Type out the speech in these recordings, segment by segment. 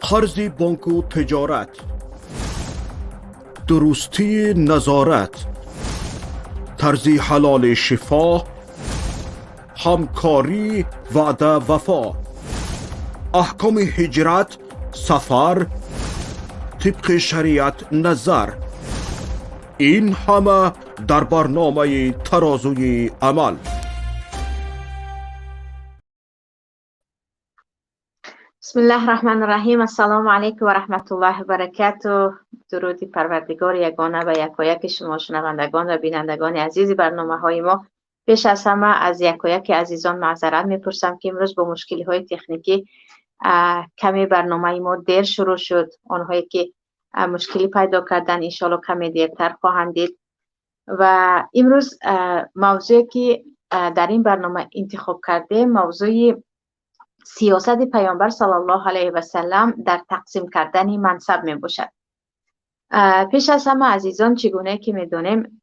Қарзи бонку тиҷорат, дурустии назорат, тарзи ҳалоли шифо, ҳамкорӣ, ваъда, вафо, аҳкоми ҳиҷрат, сафар тибқи шариат назар, ин ҳама дар барномаи «Тарозуи амал». بسم الله الرحمن الرحیم. السلام علیکم و رحمت الله و برکاته. درود پروردگار یگانه و یکایک شما شنوندگان و بینندگان عزیز برنامه های ما. پیش از همه از یکایک عزیزان معذرت میپرسم که امروز با مشکلی های تکنیکی کمی برنامه ما دیر شروع شد. آنهایی که مشکلی پیدا کردن انشالله کمی دیرتر خواهند دید. و امروز موضوعی که در این برنامه انتخاب کرده، موضوع سیاست پیامبر صلی الله علیه و سلم در تقسیم کردن منصب می باشد. پیش از همه عزیزان، چگونه که میدونیم،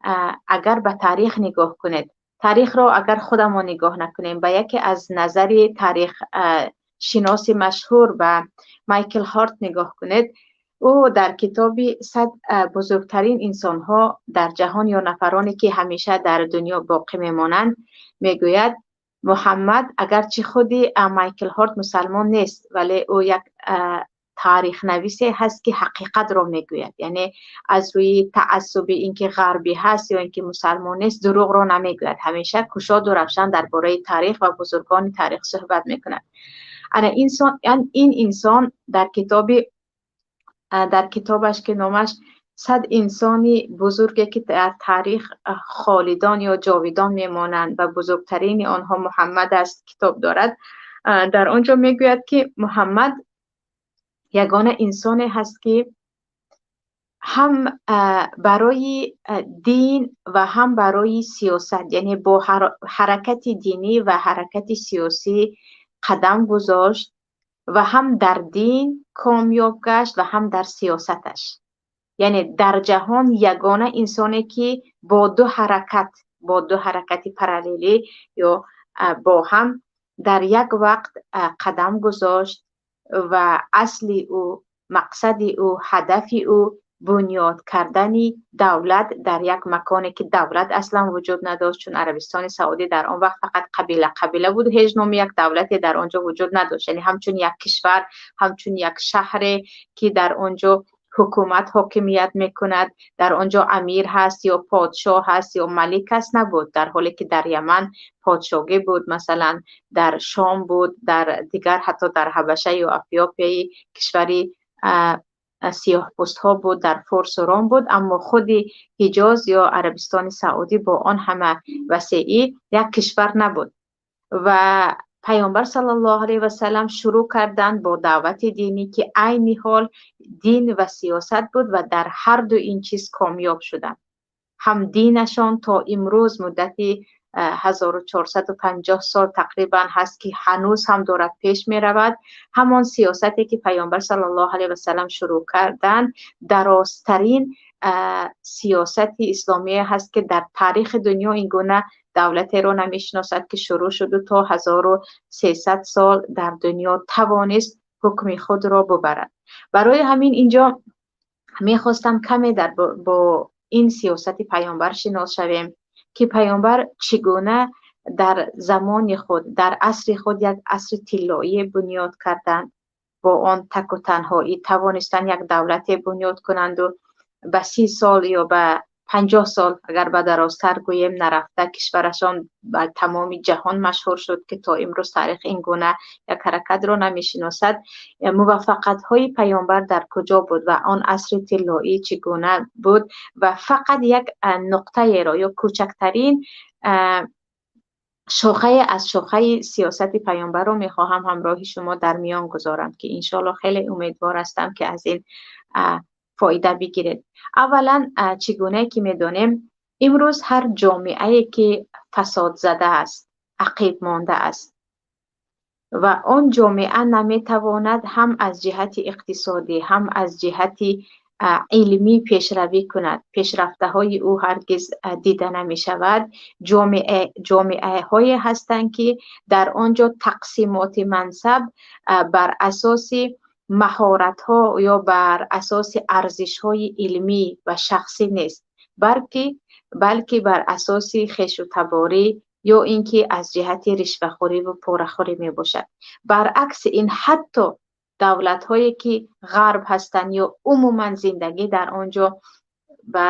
اگر به تاریخ نگاه کنید، تاریخ را اگر خودمان نگاه نکنیم، به یکی از نظر تاریخ شناس مشهور به مایکل هارت نگاه کنید، او در کتاب 100 بزرگترین انسانها در جهان یا نفرانی که همیشه در دنیا باقی میمانند میگوید محمد، اگرچه خودی مایکل هارت مسلمان نیست، ولی او یک تاریخ نویسی هست که حقیقت را میگوید. یعنی از روی تعصب اینکه غربی هست یا اینکه مسلمان نیست دروغ را نمیگوید، همیشه کشاد و روشن درباره تاریخ و بزرگان تاریخ صحبت میکند. این انسان در کتابش که نامش 100 انسانی بزرگی که در تاریخ خالدان یا جاویدان میمانند و بزرگترین آنها محمد است کتاب دارد، در آنجا میگوید که محمد یگانه انسانی هست که هم برای دین و هم برای سیاست، یعنی با حرکت دینی و حرکت سیاسی قدم گذاشت و هم در دین کامیاب گشت و هم در سیاستش. یعنی در جهان یگانه انسانی که با دو حرکت پاراللی یا با هم در یک وقت قدم گذاشت و اصل او، مقصد او، هدف او بنیاد کردن دولت در یک مکانی که دولت اصلا وجود نداشت، چون عربستان سعودی در آن وقت فقط قبیله قبیله بود، هیچ نوع یک دولتی در آنجا وجود نداشت. یعنی همچون یک کشور، همچون یک شهر که در آنجا حکومت حاکمیت میکند، در آنجا امیر هست یا پادشاه هست یا ملک هست نبود. در حالی که در یمن پادشاهی بود، مثلا در شام بود، در دیگر حتی در حبشه یا افیوپیای کشوری سیاه پوست ها بود، در فارس و روم بود، اما خود حجاز یا عربستان سعودی با آن همه وسیعی یک کشور نبود. و پیامبر صلی الله علیه و سلم شروع کردند با دعوت دینی که عین حال دین و سیاست بود و در هر دو این چیز کامیاب شدند. هم دینشان تا امروز مدت 1450 سال تقریبا هست که هنوز هم دارد پیش می رود. همان سیاستی که پیامبر صلی الله علیه و سلم شروع کردند درازترین سیاست اسلامی هست که در تاریخ دنیا این گونه دولت را نمیشناسد که شروع شد و تا 1300 سال در دنیا توانست حکم خود را ببرد. برای همین اینجا میخواستم کمی در با این سیاست پیامبر شناس شویم که پیامبر چگونه در زمان خود، در عصر خود یک عصر طلایی بنیاد کردند، با آن تک و تنهایی توانستند یک دولت بنیاد کنند و به 30 سال یا به 50 سال اگر به درازتر گوییم نرفته کشورشان به تمام جهان مشهور شد که تا امروز تاریخ این گونه یک حرکت را نمیشناسد. موفقیت های پیامبر در کجا بود و آن عصر طلایی چگونه بود و فقط یک نقطه را یا کوچکترین شاخه از شاخه سیاست پیامبر را میخواهم همراه شما در میان گذارم که انشالله خیلی امیدوار هستم که از این فایده بگیرید. اولا چگونه که میدانیم امروز هر جامعه که فساد زده است، عقیب مانده است و آن جامعه نمیتواند هم از جهت اقتصادی هم از جهت علمی پیشروی کند، پیشرفته های او هرگز دیده نمی شود. جامعه های هستند که در آنجا تقسیمات منصب بر اساس маҳоратҳо ё бар асоси арзишҳои илмӣ ва шахсӣ нест, балки бар асоси хешу таборӣ ё ин ки аз ҷиҳати ришвахӯрӣ ва порахӯрӣ мебошад. Баръакси ин, ҳатто давлатҳое ки ғарб ҳастанд ё умуман зиндагӣ дар он ҷо ба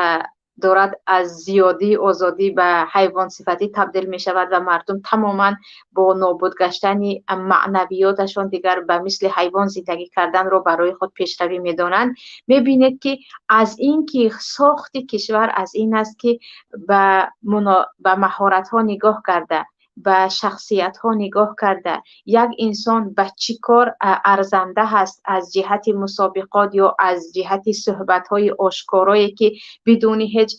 дорад аз зиёдии озодӣ ба ҳайвонсифатӣ табдил мешавад ва мардум тамоман бо нобуд гаштани маънавиёташон дигар ба мисли ҳайвон зиндагӣ карданро барои худ пешравӣ медонанд, мебинед, ки аз ин ки сохти кишвар аз ин аст, ки ба маҳоратҳо нигоҳ карда, ба шахсиятҳо нигоҳ карда, як инсон ба чӣ кор арзанда ҳаст аз ҷиҳати мусобиқот ё аз ҷиҳати суҳбатҳои ошкорое, ки бидуни ҳеҷ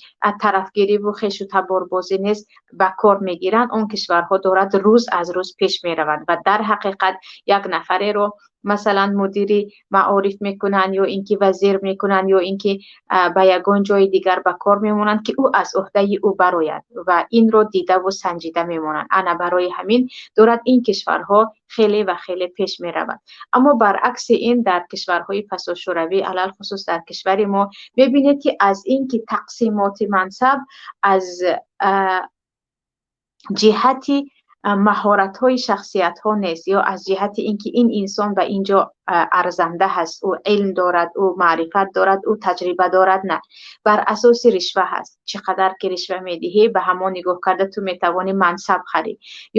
тарафгириву хешу таборбозӣ нест, ба кор мегиранд, он кишварҳо дорад рӯз аз рӯз пеш меравад. Ва дар ҳақиқат як нафареро, масалан, мудири маориф мекунанд ё ин ки вазир мекунанд ё ин ки ба ягон ҷои дигар ба кор мемонанд, ки ӯ аз уҳдаи ӯ барояд ва инро дидаву санҷида мемонанд. Ана барои ҳамин дорад ин кишварҳо хеле ва хеле пеш меравад. Аммо баръакси ин, дар кишварҳои пасошӯравӣ, алалхусус дар кишвари мо, мебинед, ки аз ин ки тақсимоти мансаб аз ҷиҳати маҳоратҳои шахсиятҳо нест ё аз ҷиҳати ин ки ин инсон ба ин ҷо арзанда ҳаст, ӯ илм дорад, ӯ маърифат дорад, ӯ таҷриба дорад, на, бар асоси ришва ҳаст. Чӣ қадар ки ришва медиҳӣ, ба ҳамон нигоҳ карда ту метавонӣ мансаб харӣ.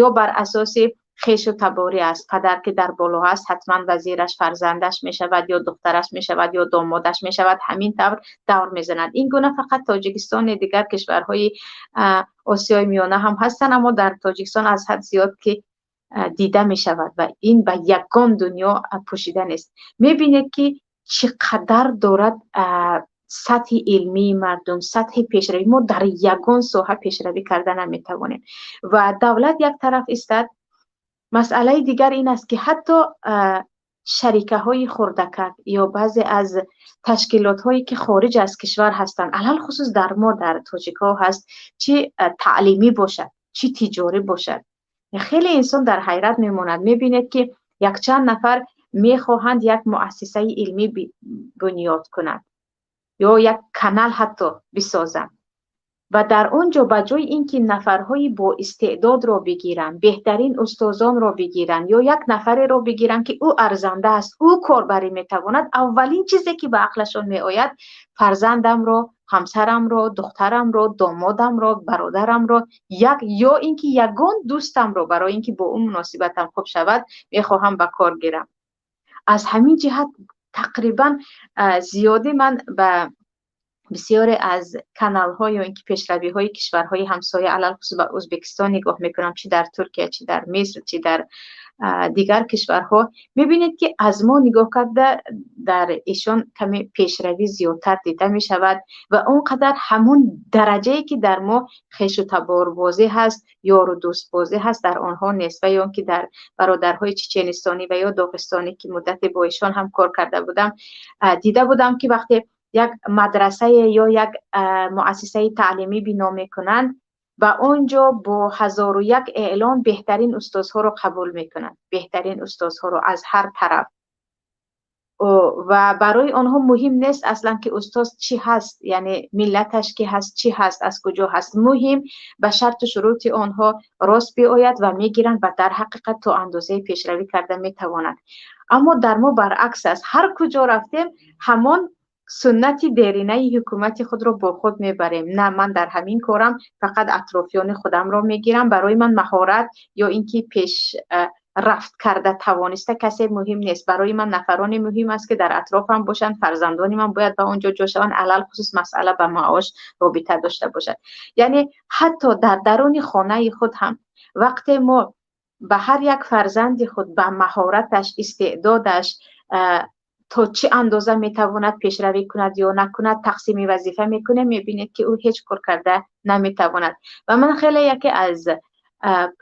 Ё бар асоси хешу таборӣ аст. Падар ки дар боло ҳаст, ҳатман вазираш фарзандаш мешавад ё духтараш мешавад ё домодаш мешавад. Ҳамин тавр давр мезанад. Ин гуна фақат Тоҷикистони, дигар кишварҳои Осиёи Миёна ҳам ҳастанд, аммо дар Тоҷикистон аз ҳад зиёд ки дида мешавад ва ин ба ягон дунё пӯшида нест. Мебинед, ки чӣ қадар дорад сатҳи илмии мардум, сатҳи пешравӣ. Мо дар ягон соҳа пешравӣ карда наметавонем ва давлат як тараф истад. Масъалаи дигар ин аст, ки ҳатто шарикаҳои хурдакак ё баъзе аз ташкилотҳое, ки хориҷ аз кишвар ҳастанд, алалхусус дар мо, дар тоҷикҳо ҳаст, чӣ таълимӣ бошад, чӣ тиҷорӣ бошад, хеле инсон дар ҳайрат мемонад. Мебинед, ки якчанд нафар мехоҳанд як муассисаи илмӣ бунёд кунанд ё як канал ҳатто бисозанд ва дар он ҷо ба ҷои ин ки нафарҳои боистеъдодро бигиранд, беҳтарин устозонро бигиранд ё як нафареро бигиранд, ки ӯ арзанда аст, ӯ корбарӣ метавонад, аввалин чизе, ки ба ақлашон меояд, фарзандамро, ҳамсарамро, духтарамро, домодамро, бародарамро як ё ин ки ягон дӯстамро, барои ин ки бо ӯ муносибатам хуб шавад, мехоҳам ба кор гирам. Аз ҳамин ҷиҳат тақрибан зиёдӣ ман ба бисёре аз каналҳо ё ин ки пешравиҳои кишварҳои ҳамсоя, алалхусус ба Ӯзбекистон нигоҳ мекунам, чӣ дар Туркия, чӣ дар Миср, чӣ дар дигар кишварҳо, мебинед, ки аз мо нигоҳ карда дар эшон каме пешравӣ зиёдтар дида мешавад ва он қадар ҳамон дараҷае, ки дар мо хешу таборбозӣ ҳаст, ёру дӯстбозӣ ҳаст, дар онҳо нест. Ва ё он ки дар бародарҳои чеченистонӣ ва ё доғистонӣ, ки муддате бо эшон ҳам кор карда будам, дида будам, ки вақте як мадрасае ё як муассисаи таълимӣ бино мекунанд, ба он ҷо бо ҳазору як эълон беҳтарин устозҳоро қабул мекунанд, беҳтарин устозҳоро аз ҳар тараф, ва барои онҳо муҳим нест аслан, ки устоз чӣ ҳаст, яъне миллаташ ки ҳаст, чӣ ҳаст, аз куҷо ҳаст. Муҳим ба шарту шурути онҳо рост биояд ва мегиранд ва дар ҳақиқат то андозаи пешравӣ карда метавонанд. Аммо дар мо баръакс аст. Ҳар куҷо рафтем, ҳамон суннати деринаи ҳукумати худро бо худ мебарем. На, ман дар ҳамин корам фақат атрофиёни худамро мегирам. Барои ман маҳорат ё ин ки пеш рафт карда тавониста касе муҳим нест. Барои ман нафароне муҳим аст, ки дар атрофам бошанд, фарзандони ман бояд ба он ҷо ҷо шаванд, алалхусус масъала ба маош робита дошта бошад. Яъне ҳатто дар даруни хонаи худ ҳам вақте мо ба ҳар як фарзанди худ, ба маҳораташ, истеъдодаш, то чӣ андоза метавонад пешравӣ кунад ё накунад, тақсими вазифа мекунем, мебинед, ки ӯ ҳеҷ кор карда наметавонад. Ва ман хеле яке аз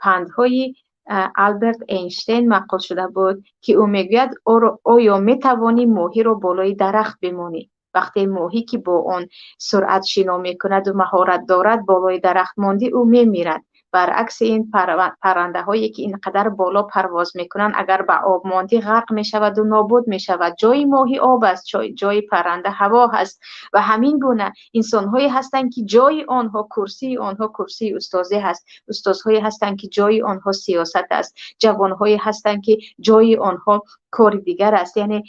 пандҳои Алберт Эйнштейн маъқул шуда буд, ки ӯ мегӯяд: «Оё метавонӣ моҳиро болои дарахт бимонӣ? Вақте моҳӣ, ки бо он суръат шино мекунаду маҳорат дорад, болои дарахт мондӣ, ӯ мемирад. Баръакси ин, паррандаҳое ки инқадар боло парвоз мекунанд, агар ба об мондӣ, ғарқ мешаваду нобуд мешавад. Ҷои моҳӣ об аст, ҷои парранда ҳаво ҳаст. Ва ҳамин гуна инсонҳое ҳастанд, ки ҷои онҳо, курсии онҳо курсии устозӣ ҳаст. Устозҳое ҳастанд, ки ҷои онҳо сиёсат аст. Ҷавонҳое ҳастанд, ки ҷои онҳо кори дигар аст. Яъне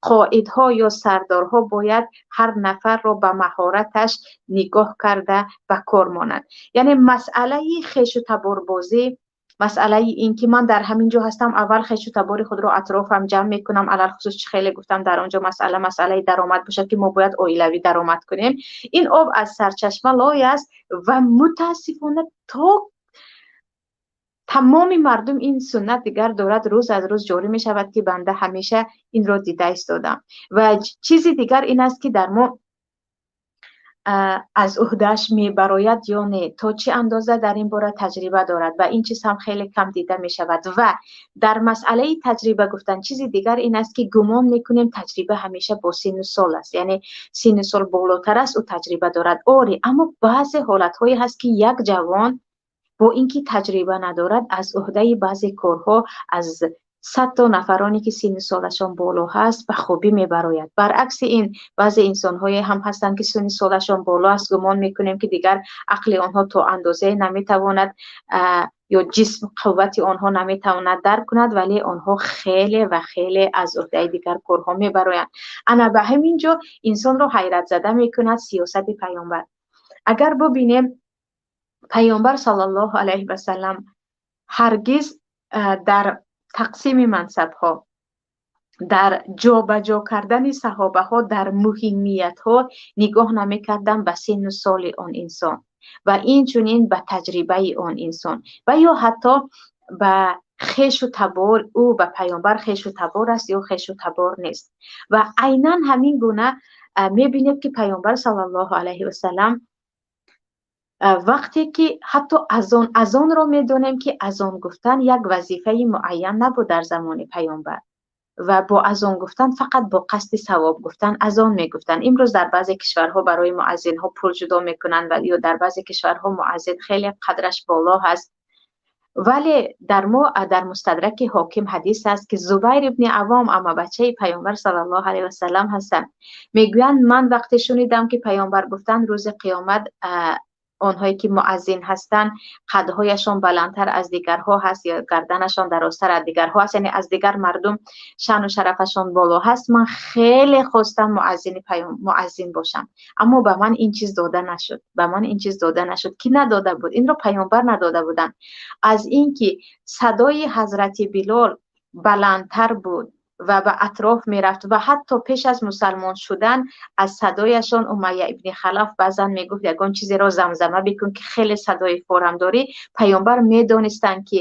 қоидҳо ё сардорҳо бояд ҳар нафарро ба маҳораташ нигоҳ карда ба кор монанд. Яъне масъалаи хешу таборбозӣ, масъалаи ин ки ман дар ҳамин ҷо ҳастам, аввал хешу табори худро атрофам ҷамъ мекунам, алалхусус чӣ хеле гуфтам, дар он ҷо масъала масъалаи даромад бошад, ки мо бояд оилавӣ даромад кунем, ин об аз сарчашма лой аст. Ва мутаассифона то тамоми мардум ин суннат дигар дорад рӯз аз рӯз ҷорӣ мешавад, ки банда ҳамеша инро дида истодам. Ва чизи дигар ин аст, ки дар мо аз уҳдааш мебарояд ё не, то чӣ андоза дар ин бора таҷриба дорад, ва ин чиз ҳам хеле кам дида мешавад. Ва дар масъалаи таҷриба гуфтан, чизи дигар ин аст, ки гумон мекунем таҷриба ҳамеша бо синну сол аст, яъне синну сол болотар аст, ӯ таҷриба дорад. Оре, аммо баъзе ҳолатҳое ҳаст, ки як ҷавон бо ин ки таҷриба надорад, аз уҳдаи баъзе корҳо аз 100 то нафароне ки синну солашон боло ҳаст, ба хубӣ мебарояд. Баръакси ин, баъзе инсонҳое ҳам ҳастанд, ки синну солашон боло аст, гумон мекунем, ки дигар ақли онҳо то андозае наметавонад ё ҷисм қуввати онҳо наметавонад дарк кунад, вале онҳо хеле ва хеле аз уҳдаи дигар корҳо мебароянд. Ана ба ҳамин ҷо инсонро ҳайратзада мекунад сиёсати паёмбар. Агар бубинем, паёмбар саллаллоҳу алайҳи васаллам ҳаргиз дар тақсими мансабҳо, дар ҷобаҷо кардани саҳобаҳо дар муҳимиятҳо нигоҳ намекарданд ба синну соли он инсон ва инчунин ба таҷрибаи он инсон ва ё ҳатто ба хешу табор, ӯ ба паёмбар хешу табор аст ё хешу табор нест. Ва айнан ҳамин гуна мебинед, ки паёмбар саллаллоҳу алайҳи васаллам вақте ки ҳатто азон, азонро медонем, ки азон гуфтан як вазифаи муайян набуд дар замони паёмбар ва бо азон гуфтан фақат бо қасди савоб гуфтан азон мегуфтанд. Имрӯз дар баъзе кишварҳо барои муаззинҳо пул ҷудо мекунанд ва ё дар баъзе кишварҳо муаззин хеле қадраш боло ҳаст. Вале дар мо дар Мустадраки Ҳоким ҳадис аст, ки Зубайр ибни Авом, аммабачаи паёмбар саллаллоҳу алайҳи васаллам ҳастанд, мегӯянд: ман вақте шунидам, ки паёмбар гуфтанд, рӯзи қиёмат онҳое ки муаззин ҳастанд, қадҳояшон баландтар аз дигарҳо ҳаст ё гарданашон дарозтар аз дигарҳо ҳаст, яъне аз дигар мардум шаъну шарафашон боло ҳаст, ман хеле хостам муаззин бошам, аммо ба ман ин чиз дода нашуд. Ба ман ин чиз дода нашуд. Ки надода буд инро? Паёмбар надода буданд. Аз ин ки садои ҳазрати Билол баландтар буд ва ба атроф мерафт ва ҳатто пеш аз мусалмон шудан аз садояшон Умайя ибни Халаф баъзан мегуфт: ягон чизеро замзама бикун, ки хеле садои форам дорӣ. Паёмбар медонистанд, ки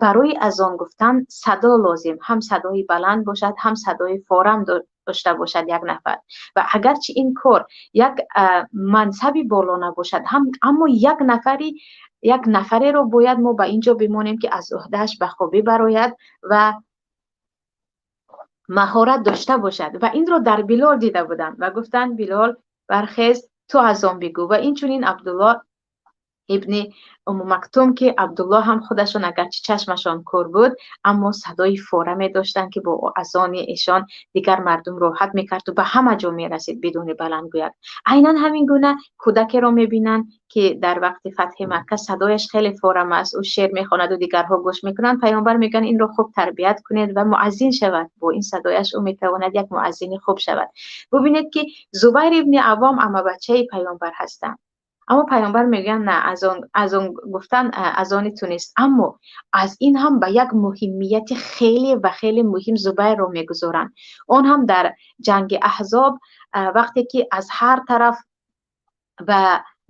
барои азон гуфтан садо лозим, ҳам садои баланд бошад, ҳам садои форам дошта бошад як нафар. Ва агарчи ин кор як мансаби боло набошад ҳам, аммо як нафареро бояд мо ба ин ҷо бимонем, ки аз уҳдааш ба хубӣ барояд ва маҳорат дошта бошад. Ва инро дар Билол дида буданд ва гуфтанд: «Билол, бархез, ту азон бигӯ». Ва инчунин Абдуллоҳ ибни Умму Мактум, ки Абдуллоҳ ҳам худашон агарчи чашмашон кӯр буд, аммо садои фораме доштанд, ки бо азони эшон дигар мардум роҳат мекарду ба ҳама ҷо мерасид бидуни баландгӯяк. Айнан ҳамин гуна кӯдакеро мебинанд, ки дар вақти фатҳи Макка садояш хеле форам аст, ӯ шеър мехонаду дигарҳо гӯш мекунанд. Паёмбар мегӯянд: «Инро хуб тарбият кунед ва муаззин шавад, бо ин садояш ӯ метавонад як муаззини хуб шавад». Бубинед, ки Зубайр ибни Авом аммабачаи паёмбар ҳастанд, аммо паёмбар мегӯянд: «На, азон гуфтан азони ту нест». Аммо аз ин ҳам ба як муҳимияти хеле ва хеле муҳим Зубайрро мегузоранд. Он ҳам дар ҷанги Аҳзоб, вақте ки аз ҳар тараф ба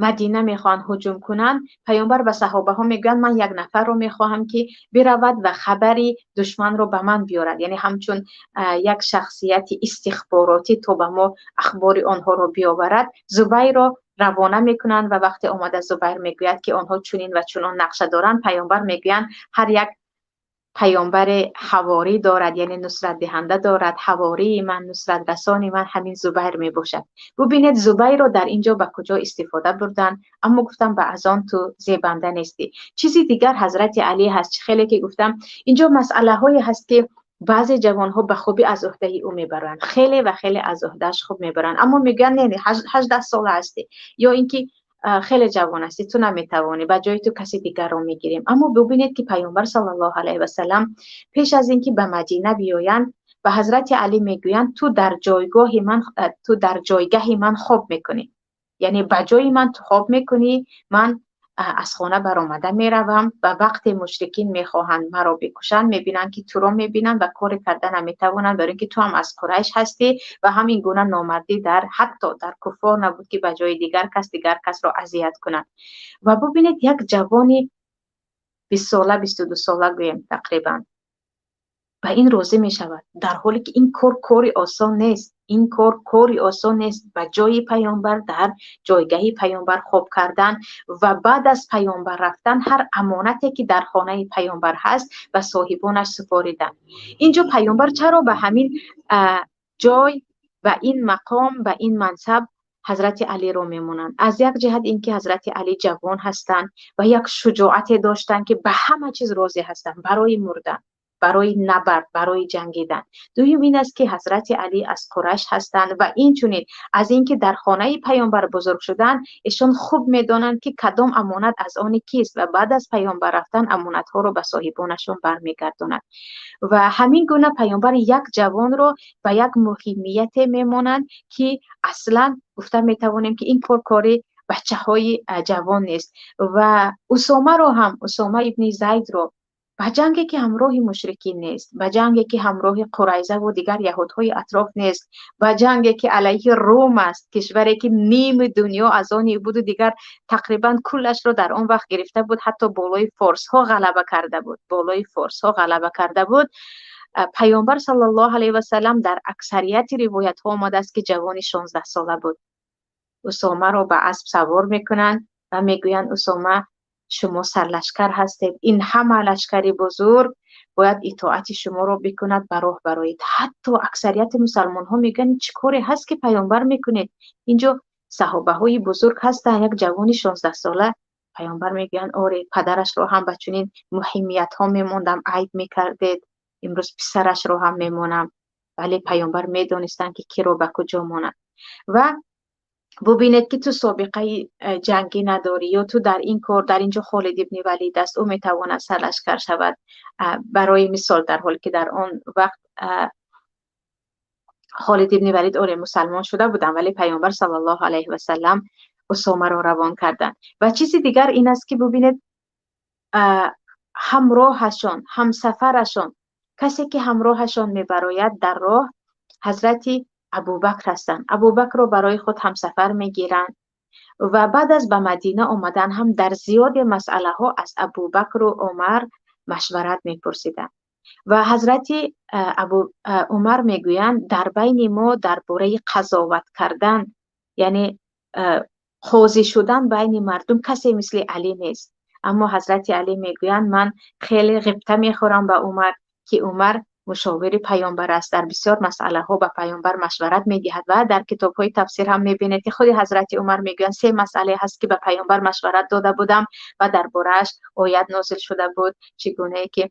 Мадина мехоҳанд ҳуҷум кунанд, паёмбар ба саҳобаҳо мегӯянд: «Ман як нафарро мехоҳам, ки биравад ва хабари душманро ба ман биёрад», яъне ҳамчун як шахсияти истихборотӣ, то ба мо ахбори онҳоро биёварад. Зубайрро равона мекунанд ва вақте омада Зубайр мегӯяд, ки онҳо чунин ва чунон нақша доранд, паёмбар мегӯянд: ҳар як Паёмбар ҳаворӣ дорад, яъне нусратдиҳанда дорад. Ҳавории ман, нусратрасони ман ҳамин Зубайр мебошад. Бубинед, Зубайрро дар инҷо ба куҷо истифода бурданд, аммо гуфтам ба аз он ту зебанда нестӣ. Чизи дигар Ҳазрати Алӣ ҳаст, чӣ хеле ки гуфтам, инҷо масъалаҳое ҳаст, ки баъзе ҷавонҳо ба хубӣ аз уҳдаи ӯ мебаранд, хеле ва хеле аз уҳдааш хуб мебаранд, аммо мегӯянд не, 18 сола ҳастӣ ё инки хеле ҷавон ҳастӣ, ту наметавонӣ, ба ҷои ту каси дигарро мегирем. Аммо бубинед, ки Паёмбар саллаллоҳу алайҳи васаллам пеш аз инки ба Мадина биёянд, ба Ҳазрати Алӣ мегӯянд: ту дар ҷойгоҳи ман, ту дар ҷойгаҳи ман хоб мекунӣ, яъне ба ҷои ман ту хоб мекунӣ. Ман аз хона баромада меравам ва вақте мушрикин мехоҳанд маро бикушанд, мебинанд, ки туро мебинанд ва коре карда наметавонанд, барои инки ту ҳам аз Қурайш ҳастӣ ва ҳамин гуна номардӣ дар ҳатто дар куффор набуд, ки ба ҷои дигар кас дигар касро азият кунад. Ва бубинед, як ҷавони 20 сола, 22 сола гӯем тақрибан, ба ин розӣ мешавад, дар ҳоле ки ин кор кори осон нест. Ин кор кори осон нест, ба ҷои паёмбар, дар ҷойгаҳи паёмбар хоб кардан ва баъд аз паёмбар рафтан ҳар амонате, ки дар хонаи паёмбар ҳаст, ба соҳибонаш супоридан. Инҷо паёмбар чаро ба ҳамин ҷой, ба ин мақом, ба ин мансаб Ҳазрати Алиро мемонанд? Аз як ҷиҳат инки Ҳазрати Алӣ ҷавон ҳастанд ва як шуҷоате доштанд, ки ба ҳама чиз розӣ ҳастанд барои мурдан, барои набард, барои ҷангидан. Дуюм ин аст, ки Ҳазрати Алӣ аз Қурайш ҳастанд ва инчунин аз инки дар хонаи паёмбар бузург шуданд, эшон хуб медонанд, ки кадом амонат аз они кист ва баъд аз паёмбар рафтан амонатҳоро ба соҳибонашон бармегардонад. Ва ҳамин гуна паёмбар як ҷавонро ба як муҳимияте мемонанд, ки аслан гуфта метавонем, ки ин кор кори бачаҳои ҷавон нест. Ва Усомаро ҳам, Усома ибни Зайдро ба ҷанге, ки ҳамроҳи мушрикин нест, ба ҷанге, ки ҳамроҳи Қурайзаву дигар яҳудҳои атроф нест, ба ҷанге, ки алайҳи Рум аст, кишваре, ки ними дунё аз они буду дигар тақрибан куллашро дар он вақт гирифта буд, ҳатто болои форсҳо ғалаба карда буд, болои форсҳо ғалаба карда буд. Паёмбар саллаллоҳу алайҳи васаллам, дар аксарияти ривоятҳо омадааст, ки ҷавони 16 сола буд. Усомаро ба асп савор мекунанд ва мегӯянд: «Усома, шумо сарлашкар ҳастед, ин ҳама лашкари бузург бояд итоати шуморо бикунад, ба роҳ бароед». Ҳатто аксарияти мусалмонҳо мегӯянд: «Чӣ коре ҳаст, ки паёмбар мекунед? Инҷо саҳобаҳои бузург ҳастанд, як ҷавони 16 сола». Паёмбар мегӯянд: «Оре, падарашро ҳам ба чунин муҳимиятҳо мемондам, айб мекардед, имрӯз писарашро ҳам мемонам». Вале паёмбар медонистанд, ки киро ба куҷо монад. Ва бубинед, ки ту собиқаи ҷангӣ надорӣ ё ту дар ин кор, дар инҷо Холид ибни Валид аст, ӯ метавонад сарлашкар шавад, барои мисол, дар ҳоле ки дар он вақт Холид ибни Валид, оре, мусалмон шуда буданд, вале паёмбар саллаллоҳу алайҳи васаллам Усомаро равон карданд. Ва чизи дигар ин аст, ки бубинед, ҳамроҳашон, ҳамсафарашон, касе ки ҳамроҳашон мебарояд дар роҳ, Ҳазрати Абубакр ҳастанд. Абубакрро барои худ ҳамсафар мегиранд ва баъд аз ба Мадина омадан ҳам дар зиёде масъалаҳо аз Абубакру Умар машварат мепурсиданд. Ва Ҳазрати Абу Умар мегӯянд: «Дар байни мо дар бораи қазоват кардан, яъне қозӣ шудан байни мардум, касе мисли Алӣ нест». Аммо Ҳазрати Алӣ мегӯянд: «Ман хеле ғибта мехӯрам ба Умар, ки Умар мушовири паёмбар аст, дар бисёр масъалаҳо ба паёмбар машварат медиҳад». Ва дар китобҳои тафсир ҳам мебинед, ки худи Ҳазрати Умар мегӯянд: «Се масъалае ҳаст, ки ба паёмбар машварат дода будам ва дар борааш оят нозил шуда буд», чӣ гунае ки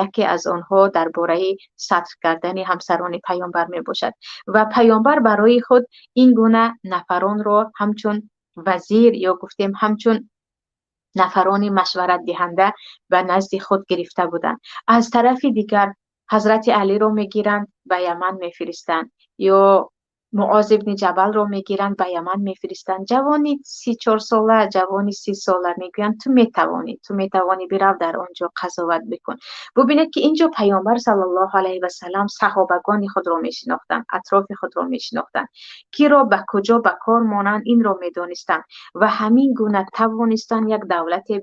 яке аз онҳо дар бораи сатр кардани ҳамсарони паёмбар мебошад. Ва паёмбар барои худ ин гуна нафаронро ҳамчун вазир ё гуфтем ҳамчун нафарони машваратдиҳанда ба назди худ гирифта буданд. Аз тарафи дигар Ҳазрати Алиро мегиранд, ба Яман мефиристанд ё Муоз ибни Ҷабалро мегиранд, ба Яман мефиристанд. Ҷавони 34 сола, ҷавони 30 сола, мегӯянд: «Ту метавонӣ, ту метавонӣ, бирав, дар он ҷо қазоват бикун». Бубинед, ки инҷо паёмбар саллаллоҳу алайҳи васаллам саҳобагони худро мешинохтанд, атрофи худро мешинохтанд, киро ба куҷо ба кор монанд, инро медонистанд ва ҳамин гуна тавонистанд як давлате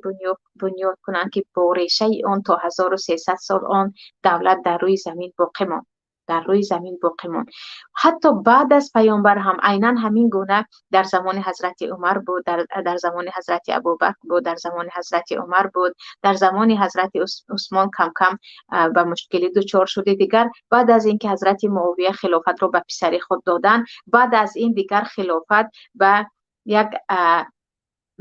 бунёд кунанд, ки бо решаи он то 1300 сол он давлат дар рӯи замин боқӣ монд. Дар рӯи замин боқӣ монд. Ҳатто баъд аз паёмбар ҳам айнан ҳамин гуна дар замони ҳазрати Умар буд, дар замони ҳазрати Абубакр буд, дар замони ҳазрати Умар буд, дар замони ҳазрати Усмон кам-кам ба мушкилӣ дучор шуд. Дигар баъд аз инки ҳазрати Муовия хилофатро ба писари худ доданд, баъд аз ин дигар хилофат ба як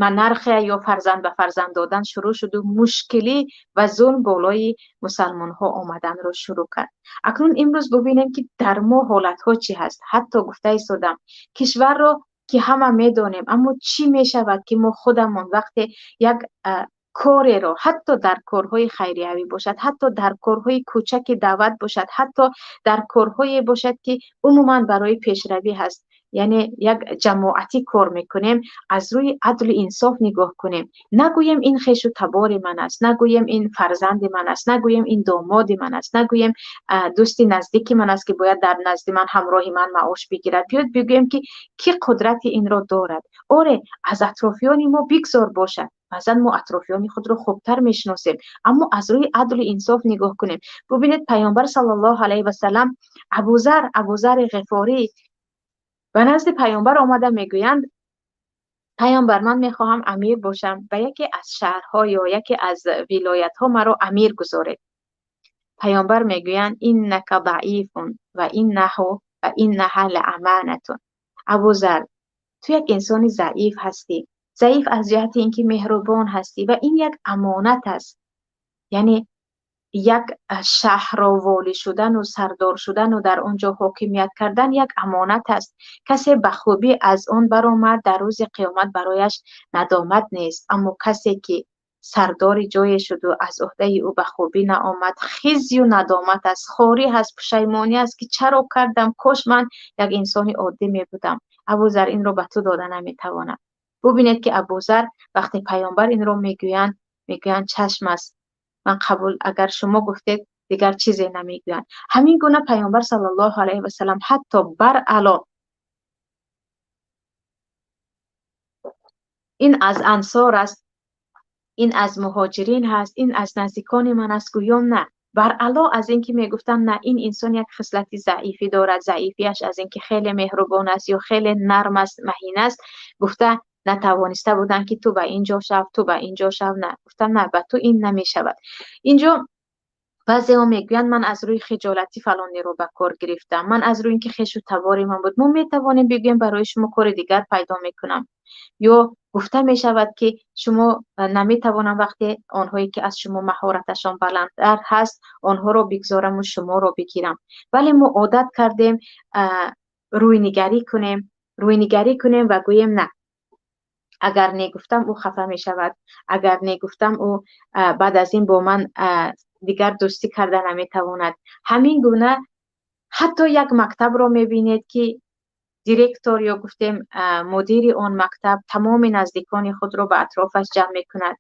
монархия ё фарзанд ба фарзанд додан шурӯъ шуд ва мушкилӣ ва зулм болои мусалмонҳо омаданро шурӯъ кард. Акнун имрӯз бубинем, ки дар мо ҳолатҳо чӣ ҳаст. Ҳатто гуфта истодам, кишварро ки ҳама медонем, аммо чӣ мешавад, ки мо худамон вақте як кореро, ҳатто дар корҳои хайриявӣ бошад, ҳатто дар корҳои кӯчаки даъват бошад, ҳатто дар корҳое бошад, ки умуман барои пешравӣ ҳаст, яъне як ҷамоатӣ кор мекунем, аз рӯи адлу инсоф нигоҳ кунем. Нагӯем ин хешу табори ман аст, нагӯем ин фарзанди ман аст, нагӯем ин домоди ман аст, нагӯем дӯсти наздики ман аст, ки бояд дар назди ман ҳамроҳи ман маош бигирад. Биёед бигӯем, ки кӣ қудрати инро дорад. Оре, аз атрофиёни мо бигзор бошад, баъзан мо атрофиёни худро хубтар мешиносем, аммо аз рӯи адлу инсоф нигоҳ кунем. Бубинед, паёмбар саллаллоҳу алайҳи васаллам Абузари Ғифорӣ ба назди паёмбар омада мегӯянд: «Паёмбар, ман мехоҳам амир бошам, ба яке аз шаҳрҳо ё яке аз вилоятҳо маро амир гузоред». Паёмбар мегӯянд: «Иннака даифун ва иннаҳу ва иннаҳа лааманатун». Абузар, ту як инсони заиф ҳастӣ, заиф аз ҷиҳати инки меҳрубон ҳастӣ, ва ин як амонат аст. Яъне як шаҳрро волӣ шудану сардор шудану дар он ҷо ҳокимият кардан як амонат аст. Касе ба хубӣ аз он баромад, дар рӯзи қиёмат барояш надомат нест, аммо касе ки сардори ҷое шуду аз уҳдаи ӯ ба хубӣ наомад, хизю надомат аст, хорӣ ҳаст, пушаймонӣ аст, ки чаро кардам, кош ман як инсони оддӣ мебудам. Абузар, инро ба ту дода наметавонам. Бубинед, ки Абузар вақте паёмбар инро мегӯянд, мегӯянд: «Чашм аст, ман қабул, агар шумо гуфтед, дигар чизе намегӯянд». Ҳамин гуна паёмбар саллаллоҳу алайҳи васаллам ҳатто баръало ин аз ансор аст, ин аз муҳоҷирин ҳаст, ин аз наздикони ман аст, гӯён на, баръало аз ин ки мегуфтанд: «На, ин инсон як хислати заифӣ дорад, заифиаш аз ин ки хеле меҳрубон аст ё хеле нарм аст, маҳин аст», гуфта натавониста буданд, ки ту ба ин ҷо шав, ту ба ин ҷо шав. На, гуфтам: «На, ба ту ин намешавад». Инҷо баъзеҳо мегӯянд: «Ман аз рӯи хиҷолатӣ фалонеро ба кор гирифтам, ман аз рӯи ин ки хешу табори ман буд». Мо метавонем бигӯем: «Барои шумо кори дигар пайдо мекунам», ё гуфта мешавад, ки шумо наметавонам, вақте онҳое ки аз шумо маҳораташон баландтар ҳаст, онҳоро бигзораму шуморо бигирам. Вале мо одат кардем рӯйнигарӣ кунем, рӯйнигарӣ кунем ва гӯем: «На, агар негуфтам, ӯ хафа мешавад, агар негуфтам, ӯ баъд аз ин бо ман дигар дӯстӣ карда наметавонад». Ҳамин гуна ҳатто як мактабро мебинед, ки директор ё гуфтем мудири он мактаб тамоми наздикони худро ба атрофаш ҷамъ мекунад,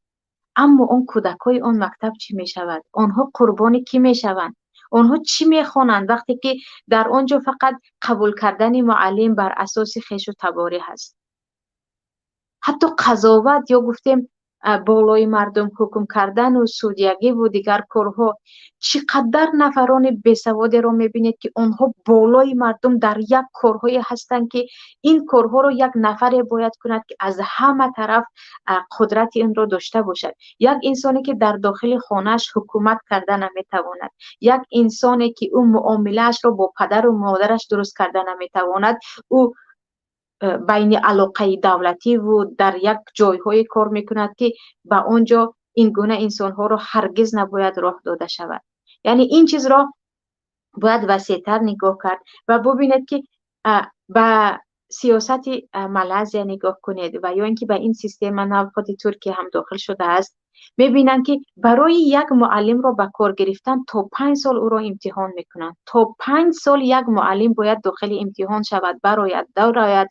аммо он кӯдакҳои он мактаб чӣ мешавад? Онҳо қурбони кӣ мешаванд? Онҳо чӣ мехонанд, вақте ки дар он ҷо фақат қабул кардани муаллим бар асоси хешу таборӣ ҳаст? Ҳатто қазоват ё гуфтем болои мардум ҳукм кардану судьягиву дигар корҳо, чӣ қадар нафарони бесаводеро мебинед, ки онҳо болои мардум дар як корҳое ҳастанд, ки ин корҳоро як нафаре бояд кунад, ки аз ҳама тараф қудрати инро дошта бошад. Як инсоне ки дар дохили хонааш ҳукумат карда наметавонад, як инсоне ки ӯ муомилаашро бо падару модараш дуруст карда наметавонад, ӯ байни алоқаи давлативу дар як ҷойҳое кор мекунад, ки ба он ҷо ин гуна инсонҳоро ҳаргиз набояд роҳ дода шавад. Яъне ин чизро бояд васеътар нигоҳ кард ва бубинед, ки ба сиёсати Малайзия нигоҳ кунед ва ё ин ки ба ин система нав худи Туркия ҳам дохил шудааст. Мебинанд, ки барои як муаллимро ба кор гирифтан то 5 сол ӯро имтиҳон мекунанд. То 5 сол як муаллим бояд дохили имтиҳон шавад, барояд, дарояд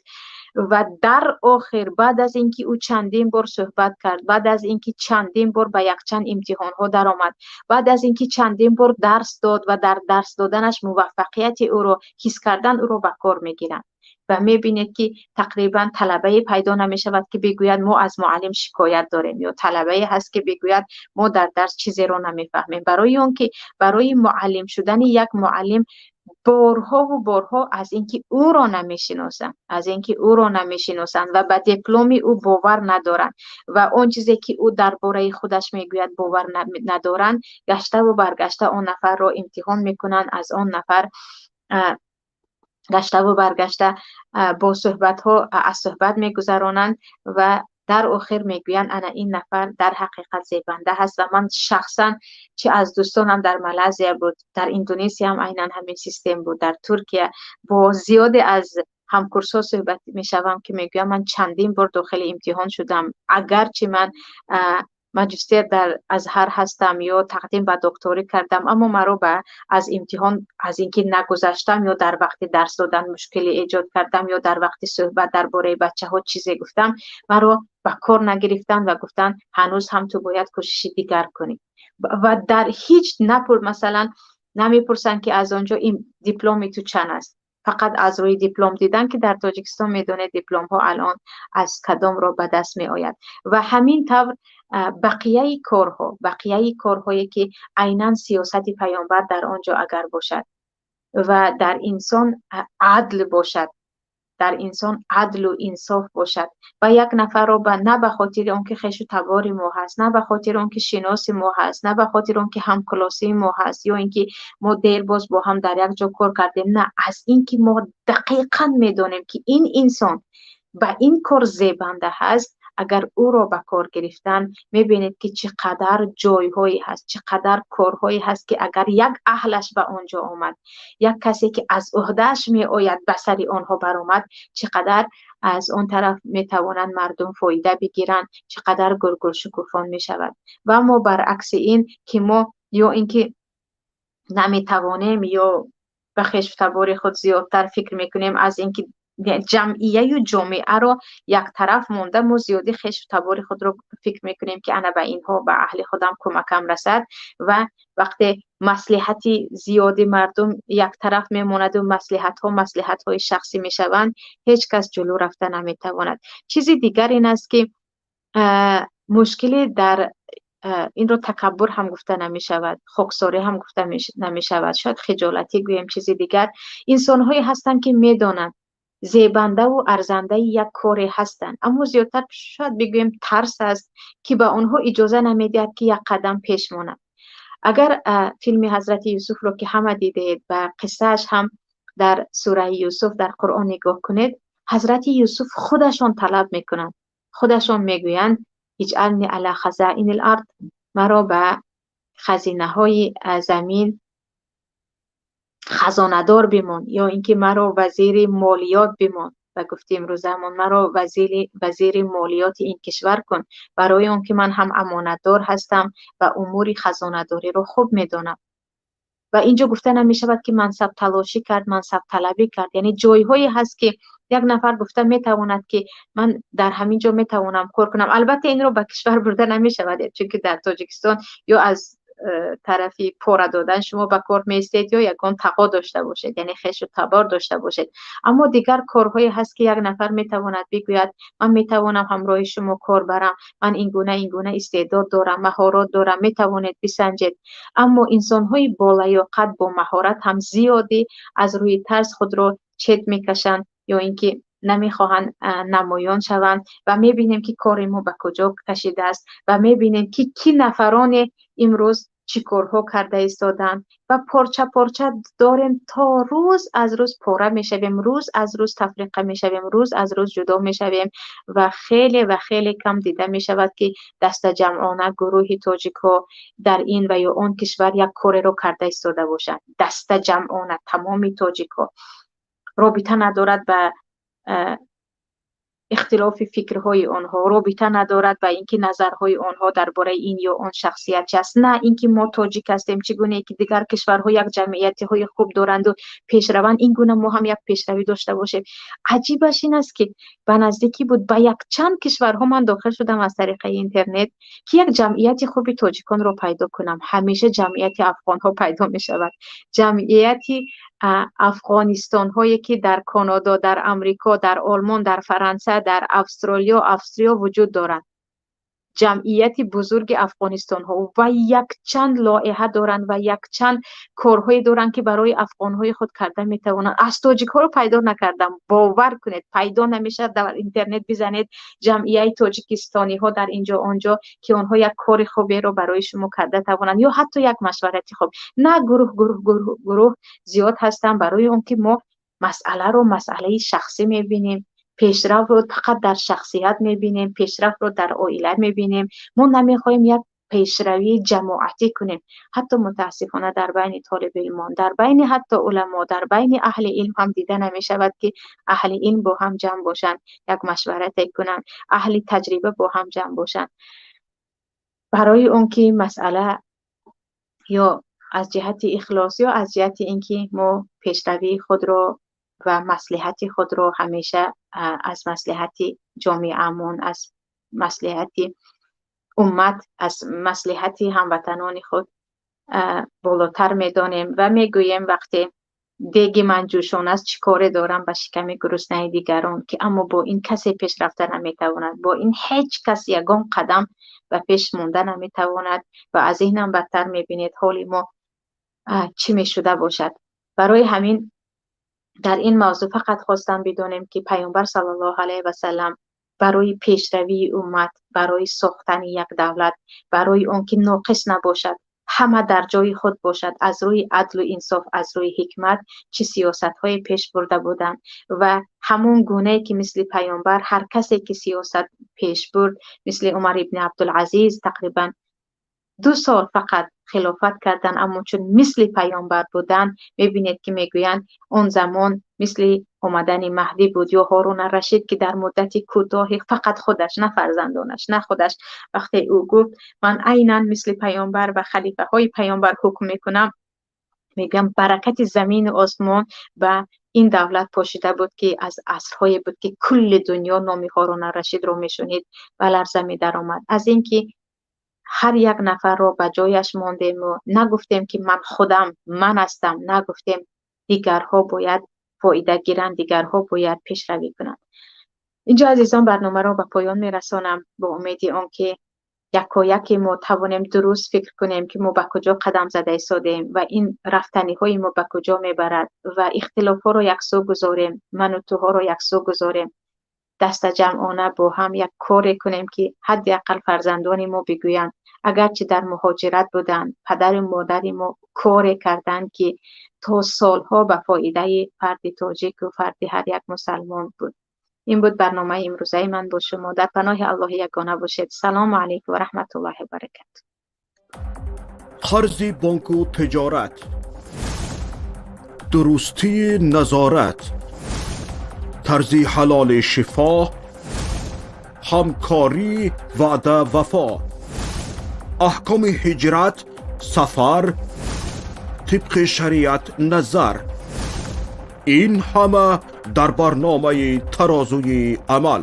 ва дар охир, баъд аз ин ки ӯ чандин бор суҳбат кард, баъд аз ин ки чандин бор ба якчанд имтиҳонҳо даромад, баъд аз ин ки чандин бор дарс дод ва дар дарс доданаш муваффақияти ӯро ҳис кардан, ӯро ба кор мегиранд. Ва мебинед, ки тақрибан талабае пайдо намешавад, ки бигӯяд: «Мо аз муаллим шикоят дорем», ё талабае ҳаст, ки бигӯяд: «Мо дар дарс чизеро намефаҳмем». Барои он ки барои муаллим шудани як муаллим Борҳову борҳо аз инки ӯро намешиносанд, аз инки ӯро намешиносанд ва ба дипломи ӯ бовар надоранд ва он чизе ки ӯ дар бораи худаш мегӯяд, бовар надоранд, гаштаву баргашта он нафарро имтиҳон мекунанд, аз он нафар гаштаву баргашта бо суҳбатҳо аз суҳбат мегузаронанд ва дар охир мегӯянд: ана ин нафар дар ҳақиқат зебанда ҳаст. Ва ман шахсан, чи аз дӯстонам дар Малайзия буд, дар Индонезия ҳам айнан ҳамин систем буд, дар Туркия бо зиёде аз ҳамкурсҳо суҳбат мешавам, ки мегӯям: ман чандин бор дохили имтиҳон шудам, агарчи ман маҷистер дар Азҳар ҳастам ё тақдим ба докторӣ кардам, аммо маро ба аз имтиҳон, аз ин ки нагузаштам ё дар вақти дарс додан мушкилӣ эҷод кардам ё дар вақти суҳбат дар бораи бачаҳо чизе гуфтам, маро ба кор нагирифтанд ва гуфтанд: ҳанӯз ҳам ту бояд кӯшиши дигар кунӣ. Ва дар ҳеҷ напур, масалан, намепурсанд, ки аз он ҷо ин дипломи ту чанд аст. Фақат аз рӯи диплом дидан, ки дар Тоҷикистон медонед, дипломҳо алон аз кадом роҳ ба даст меояд. Ва ҳамин тавр бақияи корҳо, бақияи корҳое ки айнан сиёсати паёмбар дар он ҷо агар бошад ва дар инсон адл бошад, дар инсон адлу инсоф бошад ва як нафарро на ба хотири он ки хешу табори мо ҳаст, на ба хотири он ки шиноси мо ҳаст, на ба хотири он ки ҳамкулосии мо ҳаст ё ин ки мо дербоз бо ҳам дар як ҷо кор кардем, на, аз ин ки мо дақиқан медонем, ки ин инсон ба ин кор зебанда ҳаст, агар ӯро ба кор гирифтан, мебинед, ки чӣ қадар ҷойҳое ҳаст, чӣ қадар корҳое ҳаст, ки агар як аҳлаш ба он ҷо омад, як касе ки аз уҳдааш меояд ба сари онҳо баромад, чӣ қадар аз он тараф метавонанд мардум фоида бигиранд, чӣ қадар гулгул шукуфон мешавад. Ва мо баръакси ин ки мо ё ин ки наметавонем ё ба хешу табори худ зиёдтар фикр мекунем, аз ин ки ҷамъияю ҷомеаро яктараф монда, мо зиёдӣ хешу табори худро фикр мекунем, ки ана ба инҳо, ба аҳли худам кӯмакам расад. Ва вақте маслиҳати зиёди мардум яктараф мемонаду маслиҳатҳо маслиҳатҳои шахсӣ мешаванд, ҳеҷ кас ҷулӯ рафта наметавонад. Чизи дигар ин аст, ки мушкиле дар инро такаббур ҳам гуфта намешавад, хоксорӣ ҳам гуфта намешавад, шояд хиҷолатӣ гӯем. Чизи дигар, инсонҳое ҳастанд, ки медонанд, зебандаву арзандаи як коре ҳастанд, аммо зиёдтар шояд бигӯем тарс аст, ки ба онҳо иҷоза намедиҳад, ки як қадам пеш монад. Агар филми Ҳазрати Юсуфро, ки ҳама дидаед, ба қиссааш ҳам дар сураи Юсуф дар Қуръон нигоҳ кунед, Ҳазрати Юсуф худашон талаб мекунанд, худашон мегӯянд: اجعلني على خزائن الأرض, маро ба хазинаҳои замин хазонадор бимон ё ин ки маро вазири молиёт бимон. Ба гуфти имрӯзамон, маро вазири молиёти ин кишвар кун, барои он ки ман ҳам амонатдор ҳастам ва умури хазонадориро хуб медонам. Ва инҷо гуфта намешавад, ки мансабталошӣ кард, мансабталабӣ кард. Яъне ҷойҳое ҳаст, ки як нафар гуфта метавонад, ки ман дар ҳамин ҷо метавонам кор кунам. Албатта, инро ба кишвар бурда намешавад, чунки дар Тоҷикистон ё аз тарафи пора додан шумо ба кор меистед ё ягон тақо дошта бошед, яъне хешу табор дошта бошед. Аммо дигар корҳое ҳаст, ки як нафар метавонад бигӯяд: ман метавонам ҳамроҳи шумо кор барам, ман ин гуна, ин гуна истеъдод дорам, маҳорат дорам, метавонед бисанҷед. Аммо инсонҳои болаёқат, бо маҳорат ҳам зиёдӣ аз рӯи тарс худро чет мекашанд ё ин ки намехоҳанд намоён шаванд. Ва мебинем, ки кори мо ба куҷо кашидааст ва мебинем, ки кӣ нафароне имрӯз чӣ корҳо карда истоданд ва порча порча дорем, то рӯз аз рӯз пора мешавем, рӯз аз рӯз тафриқа мешавем, рӯз аз рӯз ҷудо мешавем ва хеле ва хеле кам дида мешавад, ки дастаҷамъона гурӯҳи тоҷикҳо дар ин ва ё он кишвар як кореро карда истода бошанд. Дастаҷамъона тамоми тоҷикҳо робита надорад ба ихтилофи фикрҳои онҳо, робита надорад ба ин ки назарҳои онҳо дар бораи ин ё он шахсият чи аст. На ин ки мо тоҷик ҳастем, чӣ гуне ки дигар кишварҳо як ҷамъиятиҳои хуб доранду пешраванд, ин гуна мо ҳам як пешравӣ дошта бошем. Аҷибаш ин аст, ки ба наздикӣ буд, ба якчанд кишварҳо ман дохил шудам аз тариқаи интернет, ки як ҷамъияти хуби тоҷиконро пайдо кунам. Ҳамеша ҷамъияти афғонҳо пайдо мешавад, ҷамъияти афғонистонҳое, ки дар Канадо, дар Амрико, дар Олмон, дар Фаронса, дар Австралиё, Австрия вуҷуд доранд. Ҷамъияти бузурги афғонистонҳо ва якчанд лоиҳа доранд ва якчанд корҳое доранд, ки барои афғонҳои худ карда метавонанд. Аз тоҷикҳоро пайдо накардам, бовар кунед, пайдо намешавад. Дар интернет бизанед ҷамъияи тоҷикистониҳо дар инҷо, онҷо, ки онҳо як кори хуберо барои шумо карда тавонанд ё ҳатто як машварати хуб. На, гурӯҳ, гурӯҳ, гурӯҳ, гурӯҳ зиёд ҳастанд, барои он ки мо масъаларо масъалаи шахсӣ мебинем, пешрафтро фақат дар шахсият мебинем, пешрафтро дар оила мебинем. Мо намехоҳем як пешравии ҷамоатӣ кунем. Ҳатто мутаассифона дар байни толибилмон, дар байни ҳатто уламо, дар байни аҳли илм ҳам дида намешавад, ки аҳли илм бо ҳам ҷамъ бошанд, як машварате кунанд, аҳли таҷриба бо ҳам ҷамъ бошанд. Барои он ки масъала ё аз ҷиҳати ихлос, ё аз ҷиҳати ин ки мо пешравии худро ва маслиҳати худро ҳамеша аз маслиҳати ҷомеаамон, аз маслиҳати уммат, аз маслиҳати ҳамватанони худ болотар медонем ва мегӯем: вақте деги ман ҷӯшон аст, чӣ коре дорам ба шиками гуруснаи дигарон? Ки аммо бо ин касе пеш рафта наметавонад, бо ин ҳеҷ кас ягон қадам ба пеш монда наметавонад. Ва аз инам бадтар мебинед, ҳоли мо чӣ мешуда бошад. Барои ҳамин дар ин мавзӯъ фақат хостам бидонем, ки Паёмбар саллаллоҳу алайҳи васаллам барои пешравии уммат, барои сохтани як давлат, барои он ки ноқис набошад, ҳама дар ҷои худ бошад, аз рӯи адлу инсоф, аз рӯи ҳикмат чӣ сиёсатҳое пеш бурда буданд. Ва ҳамон гунае ки мисли Паёмбар ҳар касе ки сиёсат пеш бурд, мисли Умар ибни Абдулазиз, тақрибан 2 сол фақат хилофат кардан, аммо чун мисли Паёмбар буданд, мебинед, ки мегӯянд, он замон мисли омадани Маҳдӣ буд. Ё Ҳорун Рашид, ки дар муддати кӯтоҳи фақат худаш, на фарзандонаш, на худаш, вақте ӯ гуфт: «Ман айнан мисли Паёмбар ва халифаҳои Паёмбар ҳукм мекунам», мегӯям, баракати замину осмон ба ин давлат пошида буд, ки аз асрҳое буд, ки кулли дунё номи Ҳорун Рашидро мешунид ва ларза медаромад. Аз ин ки ҳар як нафарро ба ҷояш мондему нагуфтем, ки ман худам ман ҳастам, нагуфтем, дигарҳо бояд фоида гиранд, дигарҳо бояд пешравӣ кунанд. Инҷо, азизон, барномаро ба поён мерасонам, бо умеди он ки якояке мо тавонем дуруст фикр кунем, ки мо ба куҷо қадам зада истодем ва ин рафтаниҳои мо ба куҷо мебарад, ва ихтилофҳоро яксӯ гузорем, ману туҳоро яксӯ гузорем, дастаҷамъона бо ҳам як коре кунем, ки ҳадди ақал фарзандони мо бигӯянд: агарчи дар муҳоҷират буданд, падару модари мо коре карданд, ки то солҳо ба фоидаи фарди тоҷику фарди ҳар як мусалмон буд. Ин буд барномаи имрӯзаи ман бо шумо. Дар паноҳи Аллоҳи ягона бошед. Салому алайкум ва раҳматуллоҳи ва баракату. Қарзи бонку тиҷорат, дурустии назорат, тарзи ҳалоли шифо, ҳамкорӣ, ваъда, вафо, аҳкоми ҳиҷрат, сафар, тибқи шариат назар, ин ҳама дар барномаи «Тарозуи амал».